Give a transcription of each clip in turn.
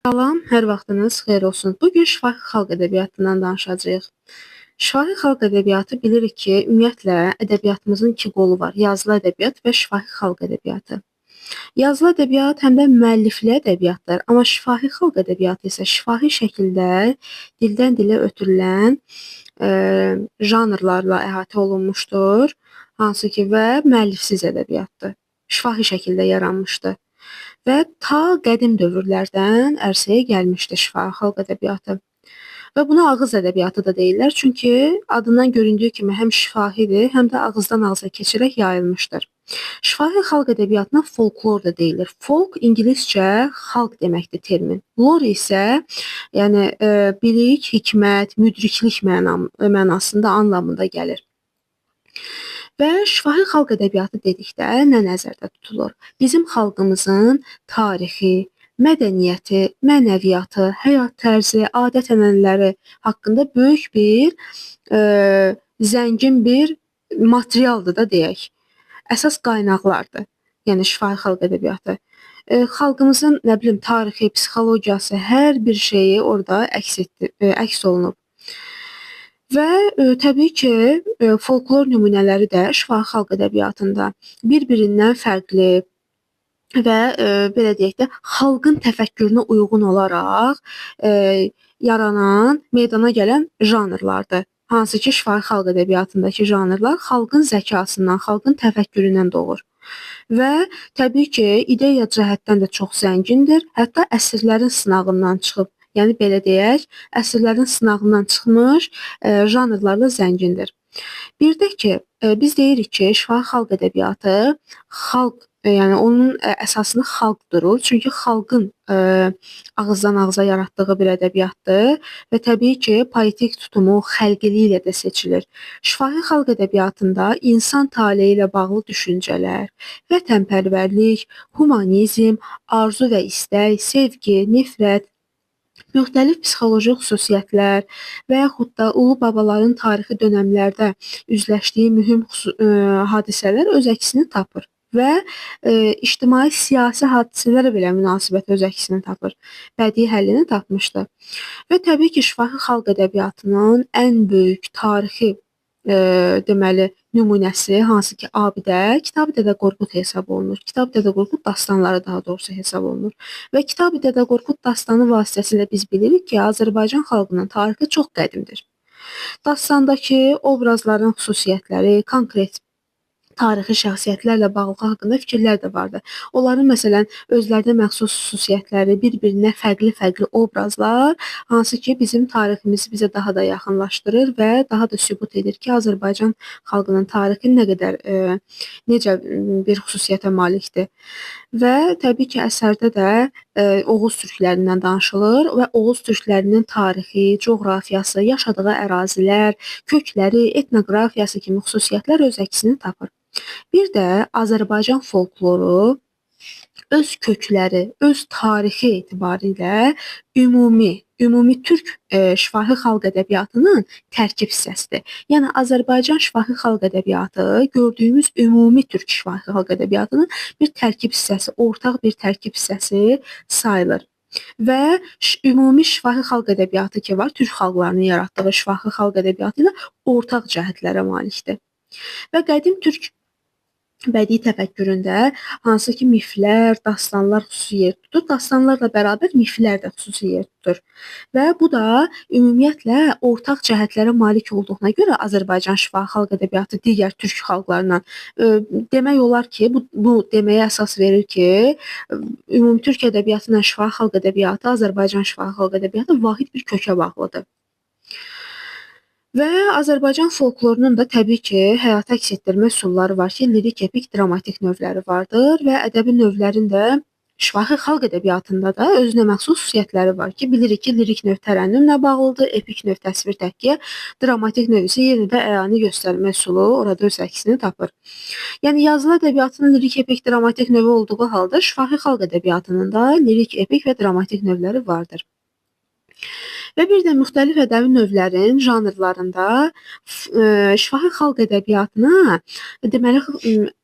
Salam, hər vaxtınız xeyir olsun. Bu gün şifahi xalq ədəbiyyatından danışacağıq. Şifahi xalq ədəbiyyatı bilirik ki, ümumiyyətlə ədəbiyyatımızın iki qolu var: yazılı ədəbiyyat və şifahi xalq ədəbiyyatı. Yazılı ədəbiyyat həm də müəllifli ədəbiyyatdır, amma şifahi xalq ədəbiyyatı isə şifahi şəkildə dildən dilə ötürülən janrlarla əhatə olunmuşdur, hansı ki və müəllifsiz ədəbiyyatdır. Şifahi şəkildə yaranmışdır və ta qədim dövrlərdən ərsəyə gəlmişdi şifahi xalq ədəbiyyatı. Və buna ağız ədəbiyyatı da deyirlər, çünki adından göründüyü kimi həm şifahidir, həm də ağızdan ağıza keçərək yayılmışdır. Şifahi xalq ədəbiyyatına folklor da deyilir. Folk ingiliscə xalq deməkdir termin. Lor isə yəni bilik, hikmət, müdriklik mənasında, anlamında gəlir. Və şifahi xalq ədəbiyyatı dedikdə nə nəzərdə tutulur? Bizim xalqımızın tarixi, mədəniyyəti, mənəviyyatı, həyat tərzi, adət-ənənələri haqqında böyük bir zəngin bir materialdır da deyək. Əsas qaynaqlardır. Yəni şifahi xalq ədəbiyyatı. Xalqımızın nə bilim tarixi, psixologiyası, hər bir şeyi orada əks olunub. Və təbii ki, folklor nümunələri də şifahi xalq ədəbiyyatında bir-birindən fərqli və belə deyək də, xalqın təfəkkürünə uyğun olaraq yaranan, meydana gələn janrlardır. Hansı ki, şifahi xalq ədəbiyyatındakı janrlar xalqın zəkasından, xalqın təfəkküründən doğur. Və təbii ki, ideya cəhətdən də çox zəngindir, hətta əsrlərin sınağından çıxıb. Yəni belə deyək, əsrlərin sınağından çıxmış janrlarla zəngindir. Bir də ki, biz deyirik ki, şifahi xalq ədəbiyyatı xalq, yəni onun əsasını xalq durur. Çünki xalqın ağızdan ağıza yaratdığı bir ədəbiyyatdır və təbii ki, poetik tutumu xəlqiliyi ilə də seçilir. Şifahi xalq ədəbiyyatında insan taleyi ilə bağlı düşüncələr, vətənpərvərlik, humanizm, arzu və istək, sevgi, nifrət, müxtəlif psixoloji xüsusiyyətlər və yaxud da ulu babaların tarixi dönəmlərdə üzləşdiyi mühüm hadisələr öz əksini tapır və ictimai siyasi hadisələrə belə münasibət öz əksini tapır, bədii həllini tapmışdır. Və təbii ki, şifahi xalq ədəbiyyatının ən böyük tarixi deməli nümunəsi, hansı ki abidə, Kitab-ı Dədə Qorqud hesab olunur. Kitab-ı Dədə Qorqud dastanları daha doğrusu hesab olunur. Və Kitab-ı Dədə Qorqud dastanı vasitəsilə biz bilirik ki, Azərbaycan xalqının tarixi çox qədimdir. Dastandakı obrazların xüsusiyyətləri, konkret tarixi şəxsiyyətlərlə bağlı haqqında fikirlər də vardır. Onların məsələn özlərinə məxsus xüsusiyyətləri, bir-birinə fərqli-fərqli obrazlar, hansı ki bizim tariximizi bizə daha da yaxınlaşdırır və daha da sübut edir ki, Azərbaycan xalqının tarixi nə qədər necə bir xüsusiyyətə malikdir. Və təbii ki, əsərdə də Oğuz türklərindən danışılır və Oğuz türklərinin tarixi, coğrafiyası, yaşadığı ərazilər, kökləri, etnoqrafiyası kimi xüsusiyyətlər öz əksini tapır. Bir də Azərbaycan folkloru öz kökləri, öz tarixi etibarilə ümumi türk şifahi xalq ədəbiyyatının tərkib hissəsidir. Yəni Azərbaycan şifahi xalq ədəbiyyatı gördüyümüz ümumi türk şifahi xalq ədəbiyyatının bir tərkib hissəsi, ortaq bir tərkib hissəsi sayılır. Və ümumi şifahi xalq ədəbiyyatı ki var, türk xalqlarının yaratdığı şifahi xalq ədəbiyyatı ilə ortaq cəhətlərə malikdir. Və qədim türk bədii təfəkküründə hansı ki miflər, dastanlar xüsusi yer tutur. Dastanlarla bərabər miflər də xüsusi yer tutur. Və bu da ümumiyyətlə ortaq cəhətlərə malik olduğuna görə Azərbaycan şifahi xalq ədəbiyyatı digər türk xalqlarından demək olar ki, bu deməyə əsas verir ki, ümumi türk ədəbiyyatı ilə şifahi xalq ədəbiyyatı, Azərbaycan şifahi xalq ədəbiyyatı vahid bir kökə bağlıdır. Və Azərbaycan folklorunun da təbii ki, həyata əks etdirmə üsulları var ki, lirik, epik, dramatik növləri vardır və ədəbi növlərin də şifahi xalq ədəbiyyatında da özünə məxsus xüsusiyyətləri var ki, bilirik ki, lirik növ tərənnümlə bağlıdır, epik növ təsvir təhkiyə, dramatik növ isə yenə də əyani göstərmə üsulu orada öz əksini tapır. Yəni yazılı ədəbiyyatının lirik, epik, dramatik növü olduğu halda şifahi xalq ədəbiyyatının da lirik, epik və dramatik növləri vardır. Və bir də müxtəlif ədəbi növlərin janrlarında şifahi xalq ədəbiyyatına deməli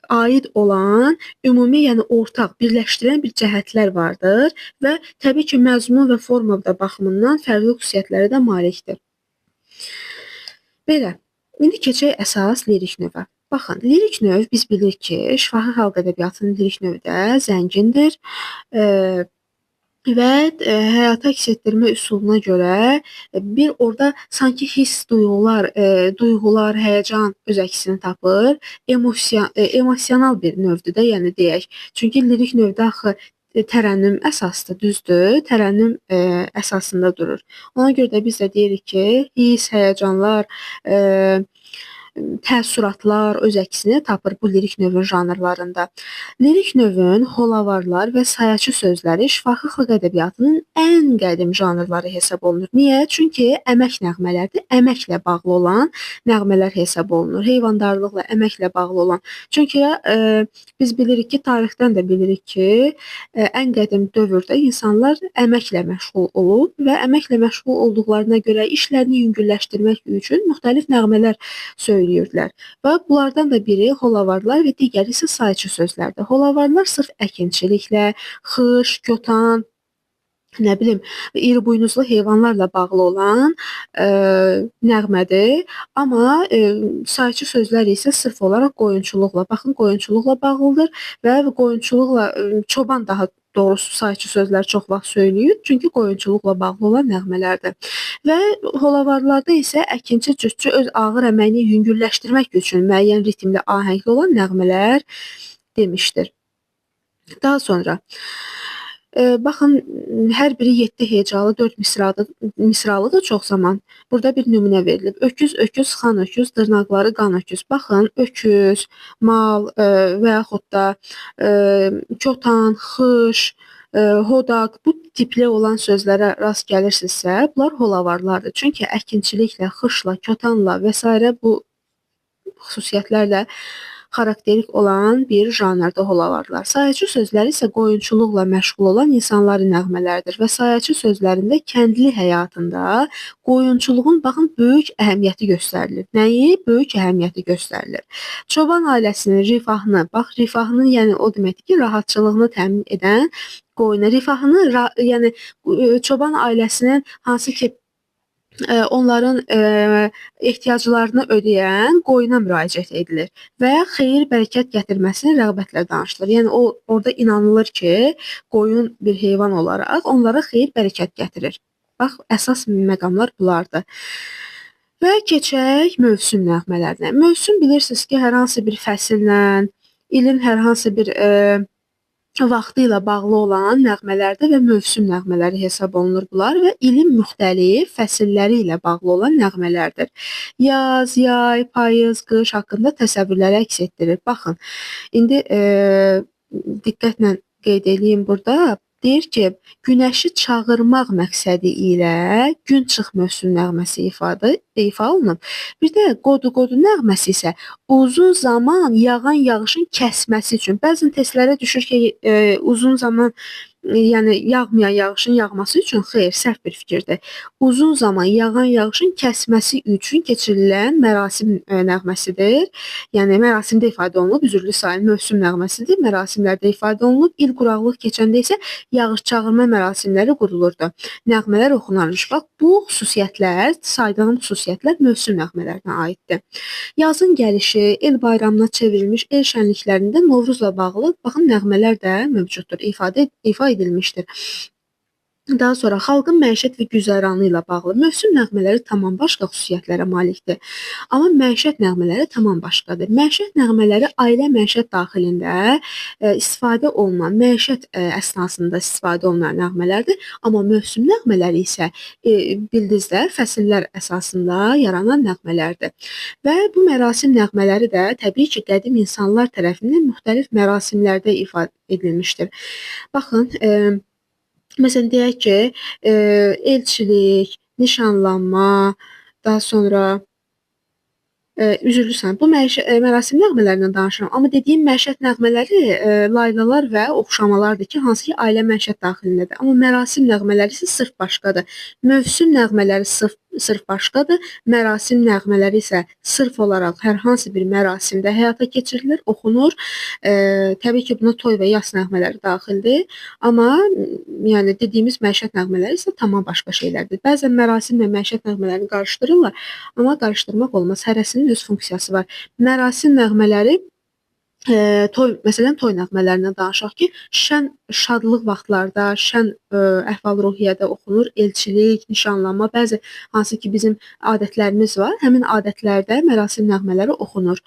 aid olan ümumi, yəni ortaq, birləşdirən bir cəhətlər vardır və təbii ki, məzmun və forma da baxımından fərqli xüsusiyyətlərə də malikdir. Belə, indi keçək əsas lirik növə. Baxın, lirik növ biz bilirik ki, şifahi xalq ədəbiyyatının lirik növü də zəngindir. Və həyata əks etdirmə üsuluna görə bir orada sanki hiss, duyğular, duyğular, həyəcan öz əksini tapır. Emosional bir növdür də, yəni deyək. Çünki lirik növdə axı tərənnüm əsasdır, düzdür? Tərənnüm əsasında durur. Ona görə də biz də deyirik ki, hiss, həyəcanlar, təəssüratlar öz əksini tapır bu lirik növün janrlarında. Lirik növün holavarlar və sayaçı sözləri şifahi xalq ədəbiyyatının ən qədim janrları hesab olunur. Niyə? Çünki əmək nəğmələrdir, əməklə bağlı olan nəğmələr hesab olunur. Heyvandarlıqla, əməklə bağlı olan. Çünki biz bilirik ki, tarixdən də bilirik ki, ən qədim dövrdə insanlar əməklə məşğul olub və əməklə məşğul olduqlarına görə işlərini yüngülləşdirmək üçün müxtəlif nəğmələr söyləyirdilər. Və bunlardan da biri holavarlar və digəri isə sayçı sözlərdir. Holavarlar sırf əkinçiliklə, xış, kötan, nə bilim, iri buynuzlu heyvanlarla bağlı olan nəğmədir. Amma sayçı sözlər isə sırf olaraq qoyunçuluqla, baxın, qoyunçuluqla bağlıdır və qoyunçuluqla çoban daha doğrusu sayçı sözlər çox vaxt söyləyir, çünki qoyunçuluqla bağlı olan nəğmələrdir. Və holavarlarda isə əkinçi, cütçü öz ağır əməyini yüngülləşdirmək üçün müəyyən ritmli, ahəngli olan nəğmələr demişdir. Daha sonra, baxın, hər biri 7 hecalı, 4 misralıdır çox zaman. Burada bir nümunə verilib. Öküz, öküz, xan öküz, dırnaqları qan öküz. Baxın, öküz, mal və yaxud da kötan, xış, hodaq, bu tipli olan sözlərə rast gəlirsinizsə, bunlar holavarlardır. Çünki əkinçiliklə, xışla, kötanla və s. bu xüsusiyyətlərlə xarakterik olan bir janrda holavarlar. Sayaçı sözləri isə qoyunçuluqla məşğul olan insanların nəğmələridir və sayaçı sözlərində kəndli həyatında qoyunçuluğun, baxın, böyük əhəmiyyəti göstərilir. Nəyi? Böyük əhəmiyyəti göstərilir. Çoban ailəsinin rifahını, bax, rifahının, yəni o deməkdir ki, rahatçılığını təmin edən qoyuna, rifahını, yəni çoban ailəsinin hansı ki, onların ehtiyaclarını ödəyən qoyuna müraciət edilir və xeyir, bərəkət gətirməsini rəğbətlə danışılır. Yəni, orada inanılır ki, qoyun bir heyvan olaraq onlara xeyir, bərəkət gətirir. Bax, əsas məqamlar bunlardır. Və keçək mövsüm nəğmələrinə. Mövsüm bilirsiniz ki, hər hansı bir fəsillə, ilin hər hansı bir vaxtı ilə bağlı olan nəğmələrdə və mövsüm nəğmələri hesab olunur bunlar və ilin müxtəlif fəsilləri ilə bağlı olan nəğmələrdir. Yaz, yay, payız, qış haqqında təsəvvürləri əks etdirir. Baxın, indi diqqətlə qeyd edeyim burada. Deyir ki, günəşi çağırmaq məqsədi ilə gün çıx mövsüm nəğməsi ifa olunub. Bir də qodu-qodu nəğməsi isə uzun zaman yağan yağışın kəsməsi üçün. Bəzən testlərə düşür ki, uzun zaman, yəni yağmayan yağışın yağması üçün, xeyr, səhv bir fikirdir. Uzun zaman yağan yağışın kəsməsi üçün keçirilən mərasim nəğməsidir. Yəni, mərasimdə ifadə olunub, üzrlü sayın mövsüm nəğməsidir, mərasimlərdə ifadə olunub. İl quraqlıq keçəndə isə yağış çağırma mərasimləri qurulurdu. Nəğmələr oxunarmış. Bax, bu xüsusiyyətlər, saydığım xüsusiyyətlər mövsüm nəğmələrinə aiddir. Yazın gəlişi, el bayramına çevrilmiş el şənliklərində Novruzla bağlı, baxın, nəğmələr də mövcuddur, ifa edilmişdir. Daha sonra xalqın məişət və güzəranı ilə bağlı mövsüm nəğmələri tamam başqa xüsusiyyətlərə malikdir. Amma məişət nəğmələri tamam başqadır. Məişət nəğmələri ailə məişət daxilində istifadə olunan, məişət əsnasında istifadə olunan nəğmələrdir. Amma mövsüm nəğmələri isə bildiniz də fəsillər əsasında yaranan nəğmələrdir. Və bu mərasim nəğmələri də təbii ki, qədim insanlar tərəfindən müxtəlif mərasimlərdə ifadə edilmişdir. Baxın, məsələn, deyək ki, elçilik, nişanlanma, daha sonra üzürlüsən, bu mərasim nəğmələrindən danışıram. Amma dediyim məişət nəğmələri laylalar və oxşamalardır ki, hansı ki, ailə məişət daxilindədir. Amma mərasim nəğmələri isə sırf başqadır. Mövsüm nəğmələri sırf sırf başqadır. Mərasim nəğmələri isə sırf olaraq hər hansı bir mərasimdə həyata keçirilir, oxunur. Təbii ki, buna toy və yas nəğmələri daxildir. Amma yəni dediyimiz məişət nəğmələri isə tamam başqa şeylərdir. Bəzən mərasim və məişət nəğmələrini qarışdırırlar, amma qarışdırmaq olmaz. Hərəsinin öz funksiyası var. Mərasim nəğmələri toy, məsələn, toy nəğmələrindən danışaq ki, şən şadlıq vaxtlarda, şən əhval-ruhiyyədə oxunur, elçilik, nişanlanma, bəzi hansı ki bizim adətlərimiz var, həmin adətlərdə mərasim nəğmələri oxunur.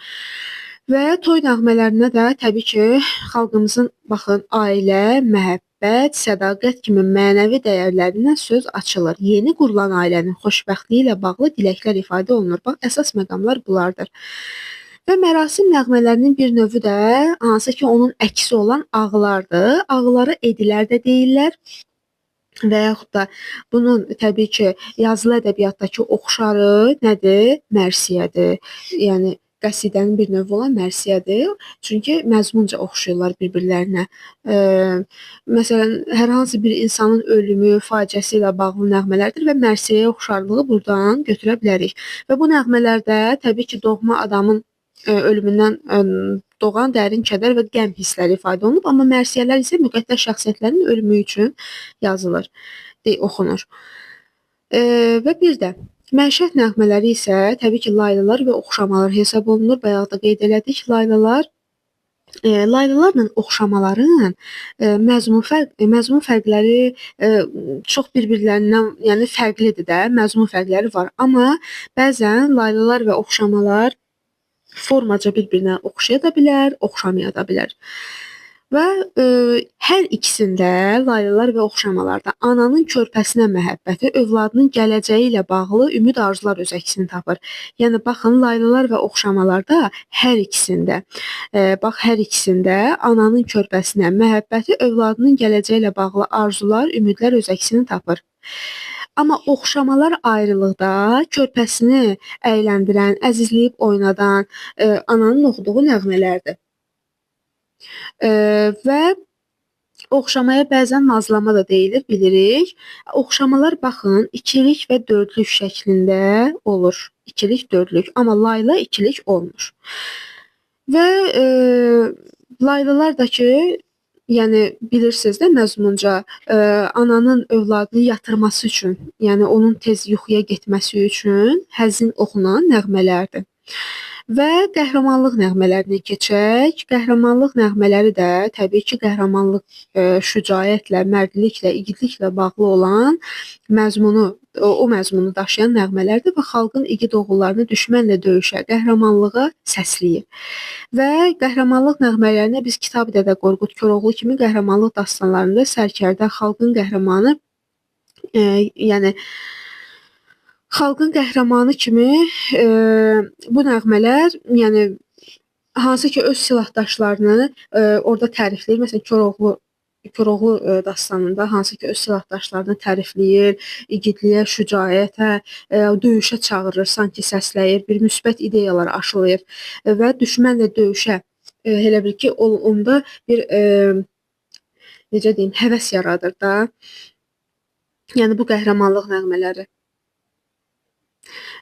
Və toy nəğmələrinə də təbii ki, xalqımızın, baxın, ailə, məhəbbət, sədaqət kimi mənəvi dəyərlərindən söz açılır. Yeni qurulan ailənin xoşbəxtliyi ilə bağlı diləklər ifadə olunur. Bax, əsas məqamlar bunlardır. Və mərasim nəğmələrinin bir növü də hansı ki, onun əksi olan ağlardır. Ağlara edilər də deyirlər və yaxud da bunun təbii ki, yazılı ədəbiyyatdakı oxşarı nədir? Mərsiyədir. Yəni, qəsidənin bir növü olan mərsiyədir. Çünki məzmunca oxşayırlar bir-birlərinə. Məsələn, hər hansı bir insanın ölümü, faciəsi ilə bağlı nəğmələrdir və mərsiyəyə oxşarlığı buradan götürə bilərik. Və bu nəğmələrdə təbii ki, doğma adamın ölümündən doğan dərin kədər və qəm hissləri ifadə olunub, amma mərsiyələr isə müqəddəs şəxsiyyətlərin ölümü üçün yazılır, oxunur. Və bir də məişət nəğmələri isə təbii ki, laylalar və oxşamalar hesab olunur. Bayaq da qeyd elədik, laylalarla oxşamaların məzmun fərqləri çox bir-birlərindən, yəni fərqlidir də, məzmun fərqləri var. Amma bəzən laylalar və oxşamalar formaca bir-birinə oxşaya da bilər, oxşamaya da bilər. Və hər ikisində, laylalar və oxşamalarda ananın körpəsinə məhəbbəti, övladının gələcəyi ilə bağlı ümid arzular öz əksini tapır. Yəni, baxın, laylalar və oxşamalarda hər ikisində, bax, hər ikisində ananın körpəsinə məhəbbəti, övladının gələcəyi ilə bağlı arzular, ümidlər öz əksini tapır. Amma oxşamalar ayrılıqda körpəsini əyləndirən, əzizləyib oynadan ananın oxuduğu nəğmələrdir. Və oxşamaya bəzən nazlama da deyilir, bilirik. Oxşamalar, baxın, ikilik və dördlük şəklində olur. İkilik, dördlük. Amma layla ikilik olmur. Və laylalar da ki, yəni bilirsiniz də məzmunca ananın övladını yatırması üçün, yəni onun tez yuxuya getməsi üçün həzin oxunan nəğmələrdir. Və qəhrəmanlıq nəğmələrinə keçək. Qəhrəmanlıq nəğmələri də təbii ki, qəhrəmanlıq şücaətlə, mərdliklə, igidliklə bağlı olan məzmunu, o məzmunu daşıyan nəğmələrdir və xalqın igid oğullarını düşmənlə döyüşə, qəhrəmanlığa səsləyir. Və qəhrəmanlıq nəğmələrinə biz Kitab-ı Dədə Qorqud, Koroğlu kimi qəhrəmanlıq dastanlarında sərkərdə, xalqın qəhrəmanı, yəni xalqın qəhrəmanı kimi bu nəğmələr, yəni hansı ki öz silahdaşlarını orada tərifləyir. Məsələn, Koroğlu dastanında hansı ki öz silahdaşlarını tərifləyir, igidliyə, şücaətə, döyüşə çağırır, sanki səsləyir, bir müsbət ideyalar aşılayır və düşmənlə döyüşə elə bil ki, onda bir, necə deyim, həvəs yaradır da. Yəni, bu qəhrəmanlıq nəğmələri.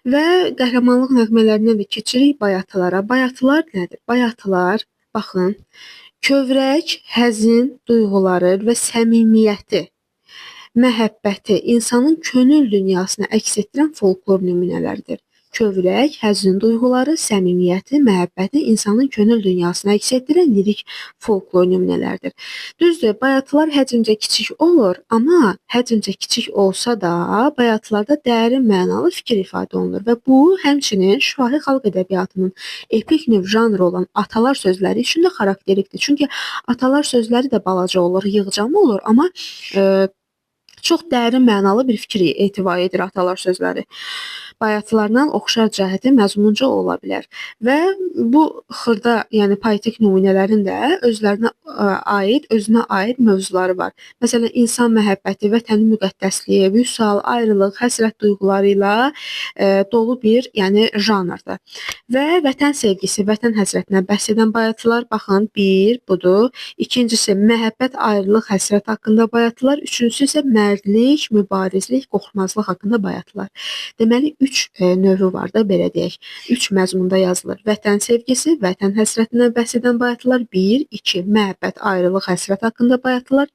Və qəhrəmanlıq nəğmələrindən də keçirik bayatılara. Bayatılar nədir? Bayatılar, baxın, kövrək, həzin duyğuları və səmimiyyəti, məhəbbəti insanın könül dünyasına əks etdirən folklor nümunələridir. Kövrək, həzin duyğuları, səmimiyyəti, məhəbbəti insanın könül dünyasına əks etdirən lirik folklor nümunələridir. Düzdür, bayatılar həcmcə kiçik olur, amma həcmcə kiçik olsa da bayatılarda dərin mənalı fikir ifadə olunur və bu, həmçinin şifahi xalq ədəbiyyatının epik növ janrı olan atalar sözləri üçün də xarakterikdir. Çünki atalar sözləri də balaca olur, yığcam olur, amma çox dərin mənalı bir fikir etibar edir atalar sözləri. Bayatılarla oxşar cəhəti məzmunca ola bilər. Və bu xırda, yəni poetik nümunələrin də özlərinə aid, özünə aid mövzuları var. Məsələn, insan məhəbbəti, vətənin müqəddəsliyi, vüsal, ayrılıq, həsrət duyğuları ilə dolu bir, yəni janrdır. Və vətən sevgisi, vətən həsrətinə bəhs edən bayatılar, baxın, bir budur. İkincisi, məhəbbət, ayrılıq, həsrət haqqında bayatılar. Üçüncüsü isə mərdlik, mərdlik, mübarizlik, qorxmazlıq haqqında bayatılar. Deməli, 3 növü var da, belə deyək. 3 məzmunda yazılır. Vətən sevgisi, vətən həsrətindən bəhs edən bayatılar. 1, 2, məhəbbət, ayrılıq, həsrət haqqında bayatılar.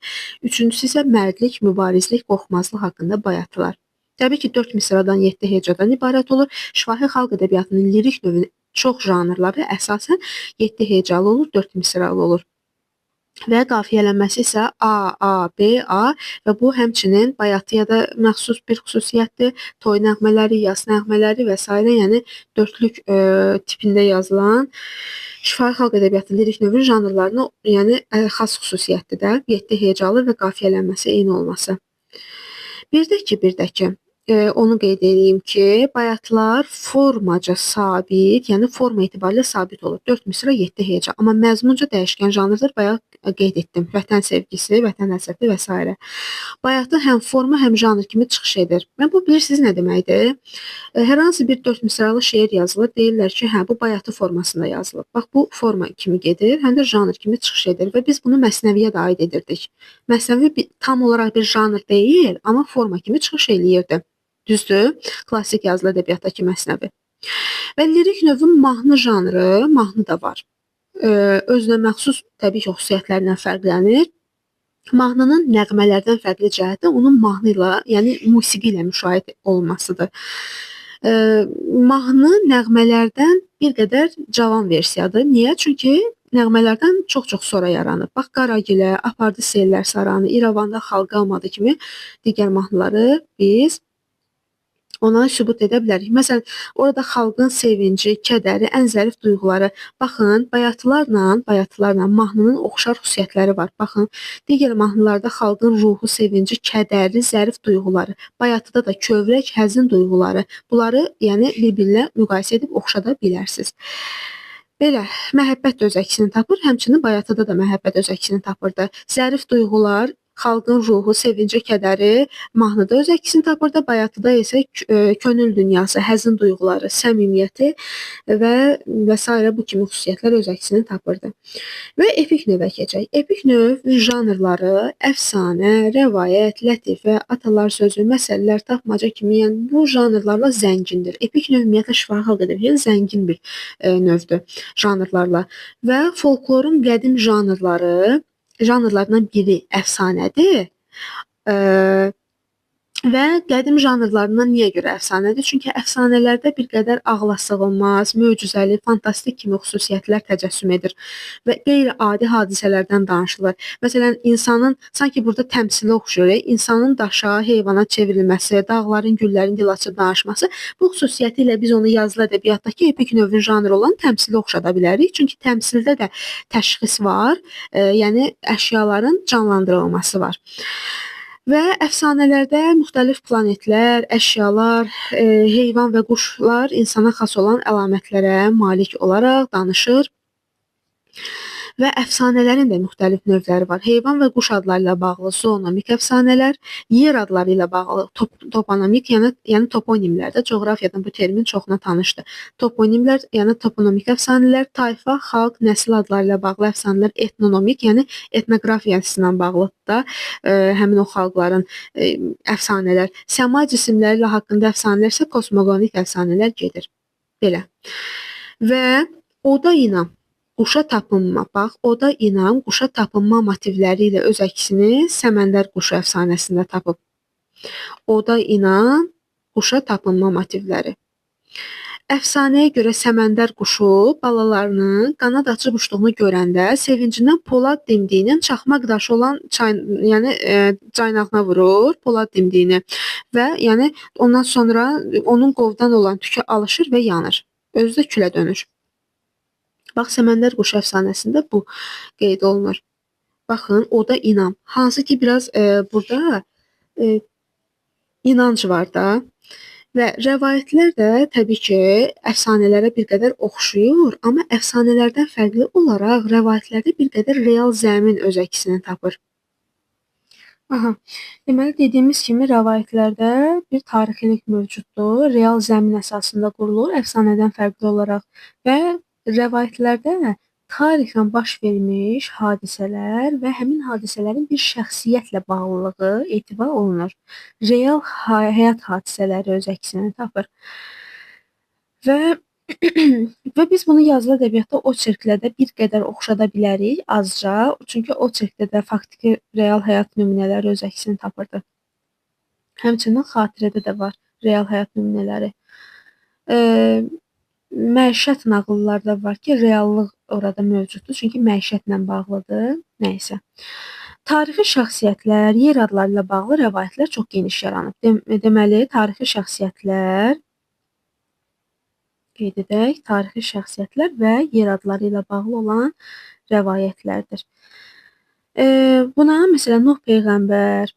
Üçüncüsü isə mərdlik, mübarizlik, qorxmazlıq haqqında bayatılar. Təbii ki, 4 misradan 7 hecadan ibarət olur. Şifahi xalq ədəbiyyatının lirik növünün çox janrları əsasən 7 hecalı olur, 4 misralı olur. Və qafiyələnməsi isə A, A, B, A və bu həmçinin bayatıya da məxsus bir xüsusiyyətdir. Toy nəğmələri, yas nəğmələri və s. Yəni dörtlük tipində yazılan şifahi xalq ədəbiyyatı lirik növün janrlarına, yəni xas xüsusiyyətdir də. 7 hecalı və qafiyələnməsi eyni olması. Bir də ki, onu qeyd edeyim ki, bayatılar formaca sabit, yəni forma etibarilə sabit olur. 4 misra, 7 heca. Amma məzmunca dəyişkən janrdır, bayaq qeyd etdim. Vətən sevgisi, vətən həsrəti və s. Bayatı həm forma, həm janr kimi çıxış edir. Və bu bilirsiniz nə deməkdir? Hər hansı bir 4 misralı şeir yazılır, deyirlər ki, hə, bu bayatı formasında yazılıb. Bax, bu forma kimi gedir, həm də janr kimi çıxış edir və biz bunu məsnəviyə də aid edirdik. Məsnəvi tam olaraq bir janr deyil, amma forma kimi çıxış eləyirdi. Düzdür? Klassik yazılı ədəbiyyatdakı məsnəvi. Və lirik növün mahnı janrı, mahnı da var. Özünə məxsus təbii ki, xüsusiyyətlərlə fərqlənir. Mahnının nəğmələrdən fərqli cəhəti onun mahnı ilə, yəni musiqi ilə müşayiət olunmasıdır. Mahnı nəğmələrdən bir qədər cavan versiyadır. Niyə? Çünki nəğmələrdən çox-çox sonra yaranıb. Bax, Qaragilə, Apardı Sellər Saranı, İrəvanda Xalq Qalmadı kimi digər mahnıları biz ona sübut edə bilərik. Məsələn, orada xalqın sevinci, kədəri, ən zərif duyğuları. Baxın, bayatılarla mahnının oxşar xüsusiyyətləri var. Baxın, digər mahnılarda xalqın ruhu, sevinci, kədəri, zərif duyğuları. Bayatıda da kövrək, həzin duyğuları. Bunları, yəni bir-birinə müqayisə edib oxşada bilərsiniz. Belə, məhəbbət də öz əksini tapır. Həmçinin bayatıda da məhəbbət öz əksini tapırdı. Zərif duyğular, xalqın ruhu, sevinci, kədəri mahnıda öz əksini tapırdı. Bayatıda isə könül dünyası, həzin duyğuları, səmimiyyəti və s. bu kimi xüsusiyyətlər öz əksini tapırdı. Və epik növə keçək. Epik növ janrları əfsanə, rəvayət, lətifə, atalar sözü, məsələlər, tapmaca kimi, yəni bu janrlarla zəngindir. Epik növ ümumiyyətlə şifahi xalq ədəbiyyatı zəngin bir növdür janrlarla. Və folklorun qədim janrlarından biri əfsanədir. Və qədim janrlarından niyə görə əfsanədir? Çünki əfsanələrdə bir qədər ağla sığılmaz, möcüzəli, fantastik kimi xüsusiyyətlər təcəssüm edir və qeyri-adi hadisələrdən danışılır. Məsələn, insanın, sanki burada təmsili oxşuyur, insanın daşa, heyvana çevrilməsi, dağların, güllərin dil açıb danışması, bu xüsusiyyəti ilə biz onu yazılı ədəbiyyatdakı epik növün janrı olan təmsili oxşada bilərik. Çünki təmsildə də təşxis var, yəni əşyaların canlandırılması var. Və əfsanələrdə müxtəlif planetlər, əşyalar, heyvan və quşlar insana xas olan əlamətlərə malik olaraq danışır. Və əfsanələrin də müxtəlif növləri var. Heyvan və quş adları ilə bağlı zoonomik əfsanələr, yer adları ilə bağlı toponomik, yəni toponimlər də coğrafiyadan bu termin çoxuna tanışdır. Toponimlər, yəni toponomik əfsanələr, tayfa, xalq, nəsil adları ilə bağlı əfsanələr etnonomik, yəni etnoqrafiyası ilə bağlı da həmin o xalqların əfsanələr. Səma cisimləri ilə haqqında əfsanələr isə kosmoqonik əfsanələr gedir. Belə. Və oda inam. Quşa tapınma, bax, oda inam, quşa tapınma motivləri ilə öz əksini Səməndər quşu əfsanəsində tapıb. Oda inam, quşa tapınma motivləri. Əfsanəyə görə Səməndər quşu balalarının qanad açıb uçduğunu görəndə sevincindən Polad dimdiyinin çaxmaq daşı olan caynağına vurur, Polad dimdiyini və yəni ondan sonra onun qovdan olan tükü alışır və yanır. Özü də külə dönür. Bax, Səməndər quşu əfsanəsində bu qeyd olunur. Baxın, oda inam. Hansı ki, biraz burada inanc var da. Və rəvayətlər də təbii ki, əfsanələrə bir qədər oxşuyur, amma əfsanələrdən fərqli olaraq rəvayətlərdə bir qədər real zəmin öz əksini tapır. Aha, deməli, dediyimiz kimi rəvayətlərdə bir tarixilik mövcuddur, real zəmin əsasında qurulur, əfsanədən fərqli olaraq və rəvayətlərdə Tarixən baş vermiş hadisələr və həmin hadisələrin bir şəxsiyyətlə bağlılığı etibar olunur. Real həyat hadisələri öz əksini tapır. Və və biz bunu yazılı ədəbiyyatda oçerklə də bir qədər oxşada bilərik, azca. Çünki oçerkdə də faktiki real həyat nümunələri öz əksini tapırdı. Həmçinin xatirədə də var real həyat nümunələri. Məişət nağıllarda var ki, reallıq orada mövcuddur. Çünki məişətlə bağlıdır. Nəysə. Tarixi şəxsiyyətlər, yer adları ilə bağlı rəvayətlər çox geniş yaranıb. Deməli, tarixi şəxsiyyətlər qeyd edək, tarixi şəxsiyyətlər və yer adları ilə bağlı olan rəvayətlərdir. Buna məsələn Nuh peyğəmbər,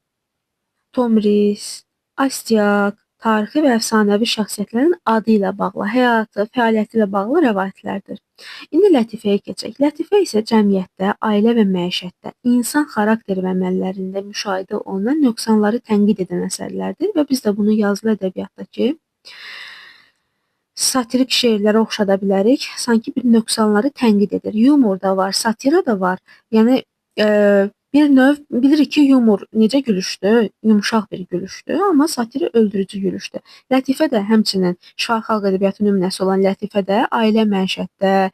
Tomris, Astiaq, tarixi və əfsanəvi şəxsiyyətlərin adı ilə bağlı, həyatı, fəaliyyəti ilə bağlı rəvayətlərdir. İndi lətifəyə keçək. Lətifə isə cəmiyyətdə, ailə və məişətdə, insan xarakteri və əməllərində müşahidə olunan nöqsanları tənqid edən əsərlərdir və biz də bunu yazılı ədəbiyyatdakı satirik şeirlərə oxşada bilərik. Sanki bir nöqsanları tənqid edir. Yumor da var, satira da var. Yəni bir növ bilirik ki, yumor necə gülüşdür? Yumşaq bir gülüşdür, amma satira öldürücü gülüşdür. Lətifə də həmçinin şifahi xalq ədəbiyyatı nümunəsi olan lətifə də ailə məişətdə,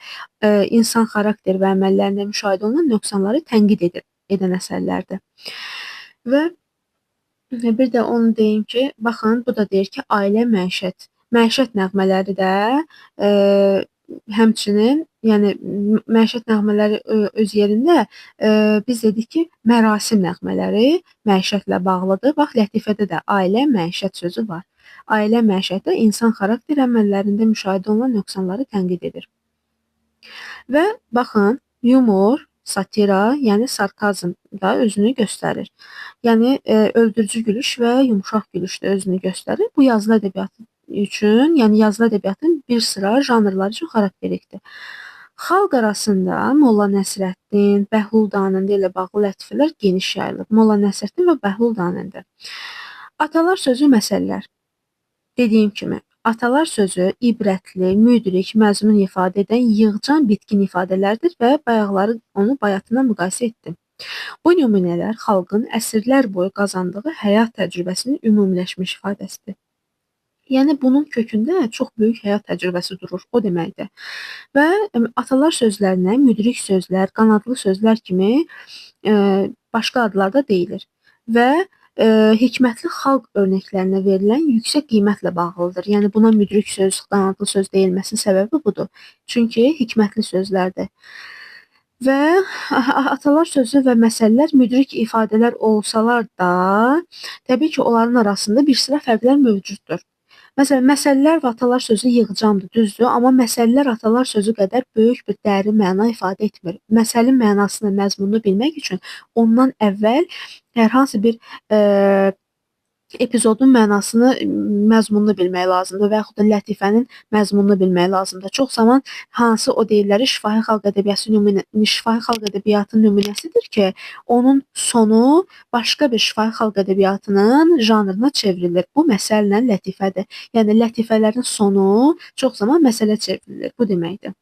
insan xarakteri və əməllərində müşahidə olunan nöqsanları tənqid edən əsərlərdir. Və bir də onu deyim ki, baxın, bu da deyir ki, ailə məişət. Məişət nəğmələri də həmçinin, yəni məişət nəğmələri öz yerində biz dedik ki, mərasim nəğmələri məişətlə bağlıdır. Bax, lətifədə də ailə, məişət sözü var. Ailə məişətdə insan xarakter əməllərində müşahidə olunan nöqsanları tənqid edir. Və baxın, yumor, satira, yəni sarkazm da özünü göstərir. Yəni öldürücü gülüş və yumşaq gülüş də özünü göstərir. Bu yazılı ədəbiyyatı üçün, yəni yazılı ədəbiyyatın bir sıra janrları üçün xarakterikdir. Xalq arasında Molla Nəsrəddin, Bəhlul Danəndə ilə bağlı lətifələr geniş yayılıb. Molla Nəsrəddin və Bəhlul Danəndə. Atalar sözü, məsəllər. Dediyim kimi, atalar sözü ibrətli, müdrik, məzmun ifadə edən yığcan bitkin ifadələrdir və bayaqları onu bayatından müqayisə etdim. Bu nümunələr xalqın əsrlər boyu qazandığı həyat təcrübəsinin ümumiləşmiş ifadəsidir. Yəni, bunun kökündə çox böyük həyat təcrübəsi durur, o deməkdir. Və atalar sözlərinə müdrik sözlər, qanadlı sözlər kimi başqa adlar da deyilir. Və hikmətli xalq örnəklərinə verilən yüksək qiymətlə bağlıdır. Yəni, buna müdrik söz, qanadlı söz deyilməsinin səbəbi budur. Çünki hikmətli sözlərdir. Və atalar sözü və məsəllər müdrik ifadələr olsalar da, təbii ki, onların arasında bir sıra fərqlər mövcuddur. Məsələn, məsəllər və atalar sözü yığcamdır, düzdür, amma məsəllər atalar sözü qədər böyük bir dərin məna ifadə etmir. Məsəlin mənasını, məzmununu bilmək üçün ondan əvvəl hər hansı bir epizodun mənasını, məzmununu bilmək lazımdır və yaxud da lətifənin məzmununu bilmək lazımdır. Çox zaman hansı o deyirləri şifahi xalq ədəbiyyatı şifahi xalq ədəbiyyatı nümunəsidir ki, onun sonu başqa bir şifahi xalq ədəbiyyatının janrına çevrilir. Bu məsəllə lətifədir. Yəni lətifələrin sonu çox zaman məsələ çevrilir. Bu deməkdir.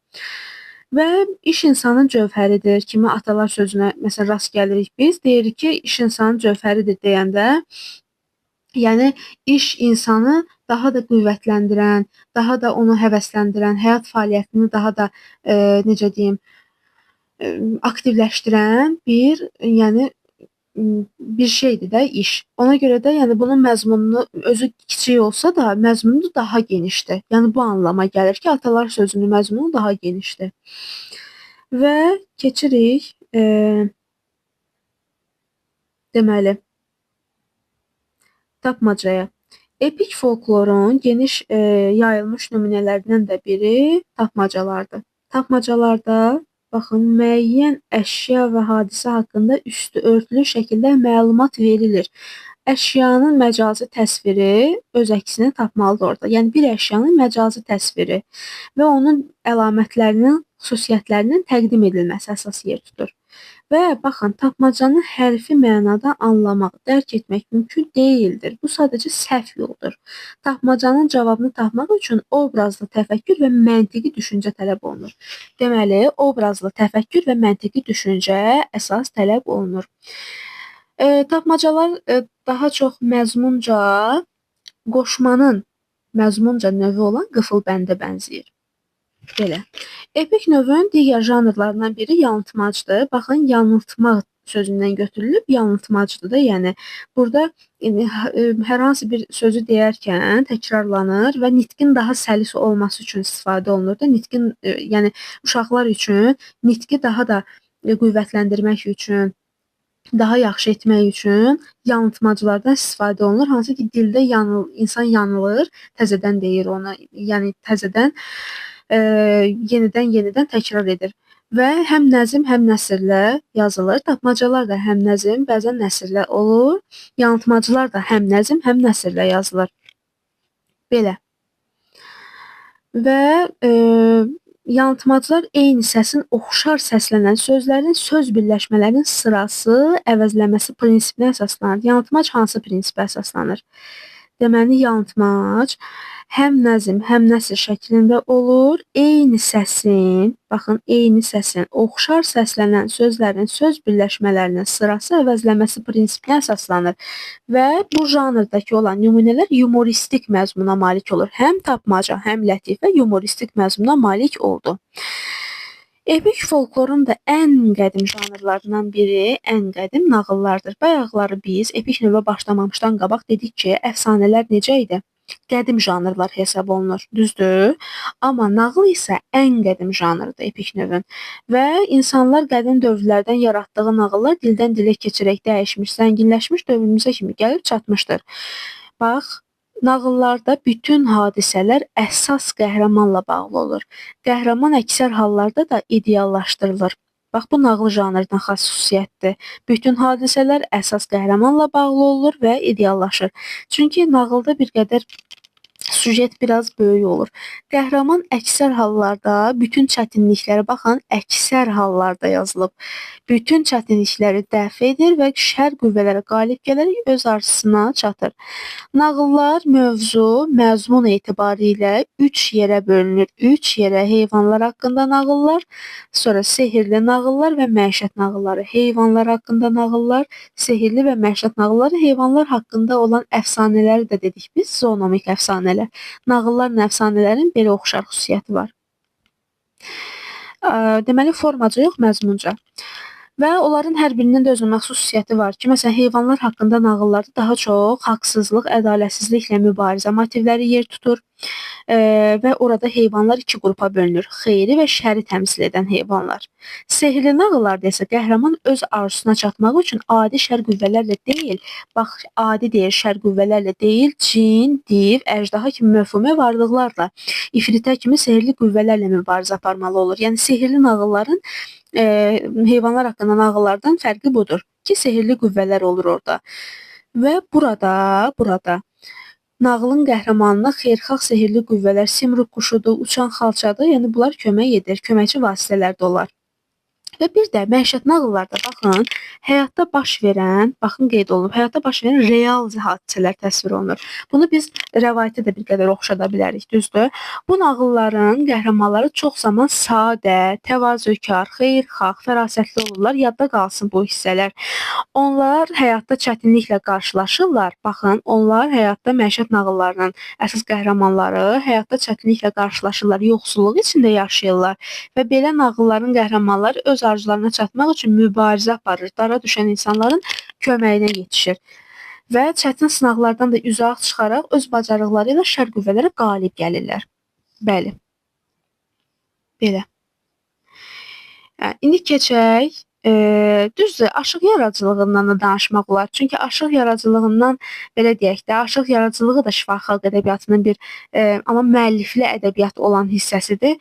Və iş insanın cövhəridir kimi atalar sözünə məsələn rast gəlirik biz. Deyirik ki, iş insanın cövhəridir deyəndə, yəni iş insanı daha da qüvvətləndirən, daha da onu həvəsləndirən, həyat fəaliyyətini daha da necə deyim, aktivləşdirən bir, yəni bir şeydir də iş. Ona görə də yəni bunun məzmununu özü kiçik olsa da məzmunu daha genişdir. Yəni bu anlama gəlir ki, atalar sözünün məzmunu daha genişdir. Və keçirik deməli tapmacaya. Epik folklorun geniş yayılmış nümunələrindən də biri tapmacalardır. Tapmacalarda baxın, müəyyən əşya və hadisə haqqında üstü örtülü şəkildə məlumat verilir. Əşyanın məcazi təsviri öz əksini tapmalıdır orada. Yəni bir əşyanın məcazi təsviri və onun əlamətlərinin, xüsusiyyətlərinin təqdim edilməsi əsas yer tutur. Və baxın, tapmacanı hərfi mənada anlamaq, dərk etmək mümkün deyildir. Bu sadəcə səhv yoldur. Tapmacanın cavabını tapmaq üçün obrazlı təfəkkür və məntiqi düşüncə tələb olunur. Deməli, obrazlı təfəkkür və məntiqi düşüncə əsas tələb olunur. Tapmacalar daha çox məzmunca qoşmanın məzmunca növü olan qıfıl bəndə bənzəyir. Belə. Epik növün digər janrlarından biri yanıltmacdır. Baxın, yanıltma sözündən götürülüb, yanıltmacdır da. Yəni burada hər hansı bir sözü deyərkən təkrarlanır və nitqin daha səlis olması üçün istifadə olunur da. Nitqin, yəni uşaqlar üçün nitqi daha da qüvvətləndirmək üçün, daha yaxşı etmək üçün yanıltmacılardan istifadə olunur. Hansı ki, dildə insan yanılır, təzədən deyir onu, yəni təzədən yenidən təkrar edir. Və həm nəzm, həm nəsrlə yazılır. Tapmacalar da həm nəzm, bəzən nəsrlə olur. Yanıltmacılar da həm nəzm, həm nəsrlə yazılır. Belə. Və yanıltmacılar eyni səsin oxşar səslənən sözlərin söz birləşmələrinin sırası, əvəzləməsi prinsipinə əsaslanır. Yanıltmac hansı prinsipə əsaslanır? Deməli, yanıltmac həm nəzm, həm nəsr şəklində olur. Eyni səsin, baxın, eyni səsin oxşar səslənən sözlərin söz birləşmələrinin sırası əvəzləməsi prinsipinə əsaslanır. Və bu janrdakı olan nümunələr yumoristik məzmuna malik olur. Həm tapmaca, həm lətifə yumoristik məzmuna malik oldu. Epik folklorun da ən qədim janrlarından biri, ən qədim nağıllardır. Bayaqları biz epik növə başlamamışdan qabaq dedik ki, əfsanələr necə idi? Qədim janrlar hesab olunur, düzdür? Amma nağıl isə ən qədim janrdır epik növün. Və insanlar qədim dövrlərdən yaratdığı nağıllar dildən dilə keçərək dəyişmiş, zənginləşmiş dövrümüzə kimi gəlib çatmışdır. Bax, nağıllarda bütün hadisələr əsas qəhrəmanla bağlı olur. Qəhrəman əksər hallarda da ideallaşdırılır. Bax, bu nağıl janrına xas xüsusiyyətdir. Bütün hadisələr əsas qəhrəmanla bağlı olur və ideallaşır. Çünki nağılda bir qədər süjet biraz böyük olur. Qəhrəman əksər hallarda bütün çətinlikləri, baxın, əksər hallarda yazılıb. Bütün çətinlikləri dəf edir və şər qüvvələrə qalib gələrək öz arzusuna çatır. Nağıllar mövzu, məzmun etibarilə 3 yerə bölünür. 3 yerə: heyvanlar haqqında nağıllar, sonra sehirli nağıllar və məişət nağılları. Heyvanlar haqqında nağıllar, sehirli və məişət nağılları, heyvanlar haqqında olan əfsanələri də dedik biz, zoonomik əfsanələr. Nağıllarla əfsanələrin belə oxşar xüsusiyyəti var. Deməli, formaca yox, məzmunca. Və onların hər birinin də özünə məxsus xüsusiyyəti var ki, məsələn, heyvanlar haqqında nağıllarda daha çox haqsızlıq, ədalətsizliklə mübarizə motivləri yer tutur və orada heyvanlar iki qrupa bölünür. Xeyri və şəri təmsil edən heyvanlar. Sehirli nağıllarda isə qəhrəman öz arzusuna çatmaq üçün adi şər qüvvələrlə deyil, bax, adi deyil, şər qüvvələrlə deyil, cin, div, əjdaha kimi məfhumi varlıqlarla, ifritə kimi sehirli qüvvələrlə mübarizə aparmalı olur. Yəni, sehirli nağılların heyvanlar haqqında nağıllardan fərqi budur ki, sehirli qüvvələr olur orada. Və burada nağılın qəhrəmanına xeyirxah sehirli qüvvələr, simruq quşudur, uçan xalçadır, yəni bunlar kömək edir, köməkçi vasitələr də olar. Və bir də məişət nağıllarda baxın, həyatda baş verən, baxın qeyd olunub, həyatda baş verən real hadisələr təsvir olunur. Bunu biz rəvayətə də bir qədər oxşada bilərik, düzdür? Bu nağılların qəhrəmanları çox zaman sadə, təvazökar, xeyirxah, fərasətli olurlar, yadda qalsın bu hissələr. Onlar həyatda çətinliklə qarşılaşırlar. Baxın, onlar həyatda məişət nağıllarının əsas qəhrəmanları həyatda çətinliklə qarşılaşırlar, yoxsulluq içində yaşayırlar və belə nağılların qəhrəmanları öz arzularına çatmaq üçün mübarizə aparır, dara düşən insanların köməyinə yetişir və çətin sınaqlardan da üzə çıxaraq öz bacarıqları ilə şər qüvvələrə qalib gəlirlər. Bəli. Belə. İndi keçək. Düzdür, aşıq yaradıcılığından da danışmaq olar. Çünki aşıq yaradıcılığından, belə deyək də, aşıq yaradıcılığı da şifahi xalq ədəbiyyatının bir, amma müəllifli ədəbiyyat olan hissəsidir,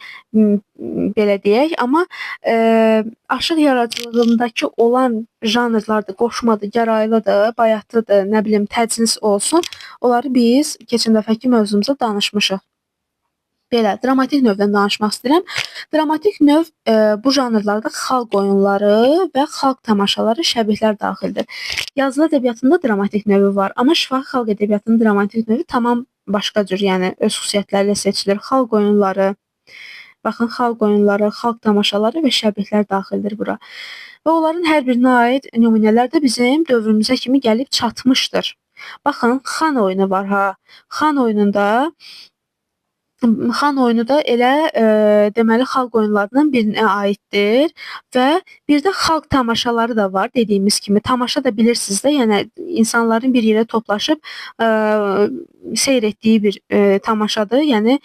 belə deyək. Amma aşıq yaradıcılığındakı olan janrlardır, qoşmadır, gəraylıdır, bayatıdır, nə bilim, təcnis olsun, onları biz keçən dəfəki mövzumuza danışmışıq. Belə, dramatik növdən danışmaq istəyirəm. Dramatik növ bu janrlarda xalq oyunları və xalq tamaşaları, şəbihlər daxildir. Yazılı ədəbiyyatında dramatik növü var, amma şifahi xalq ədəbiyyatının dramatik növü tamam başqa cür, yəni öz xüsusiyyətləri ilə seçilir. Xalq oyunları, baxın, xalq oyunları, xalq tamaşaları və şəbihlər daxildir bura. Və onların hər birinə aid nümunələr də bizim dövrümüzə kimi gəlib çatmışdır. Baxın, xan oyunu var ha. Xan oyununda Xan oyunu da elə deməli xalq oyunlarından birinə aiddir və bir də xalq tamaşaları da var dediyimiz kimi. Tamaşa da bilirsiniz də, yəni insanların bir yerə toplaşıb seyr etdiyi bir tamaşadır. Yəni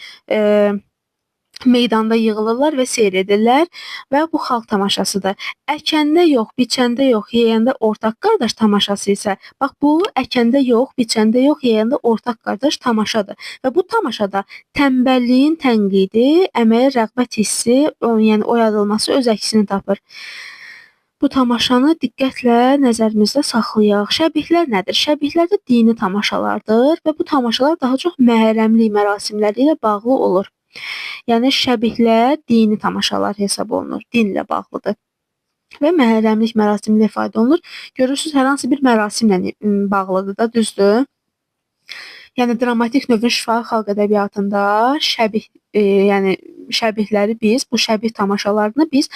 meydanda yığılırlar və seyr edirlər və bu xalq tamaşasıdır. Əkəndə yox, biçəndə yox, yeyəndə ortaq qardaş tamaşası isə, bax bu əkəndə yox, biçəndə yox, yeyəndə ortaq qardaş tamaşadır. Və bu tamaşada tənbəlliyin tənqidi, əməyə rəğbət hissi, yəni oyadılması öz əksini tapır. Bu tamaşanı diqqətlə nəzərimizdə saxlayaq. Şəbihlər nədir? Şəbihlər də dini tamaşalardır və bu tamaşalar daha çox məhərrəmlik mərasimləri ilə bağlı olur. Yəni şəbihlər dini tamaşalar hesab olunur, dinlə bağlıdır və məhərrəmlik mərasimi ilə ifadə olunur. Görürsünüz, hər hansı bir mərasimlə bağlıdır da, düzdür? Yəni dramatik növün şifahi xalq ədəbiyyatında şəbih, yəni şəbihləri biz, bu şəbih tamaşalarını biz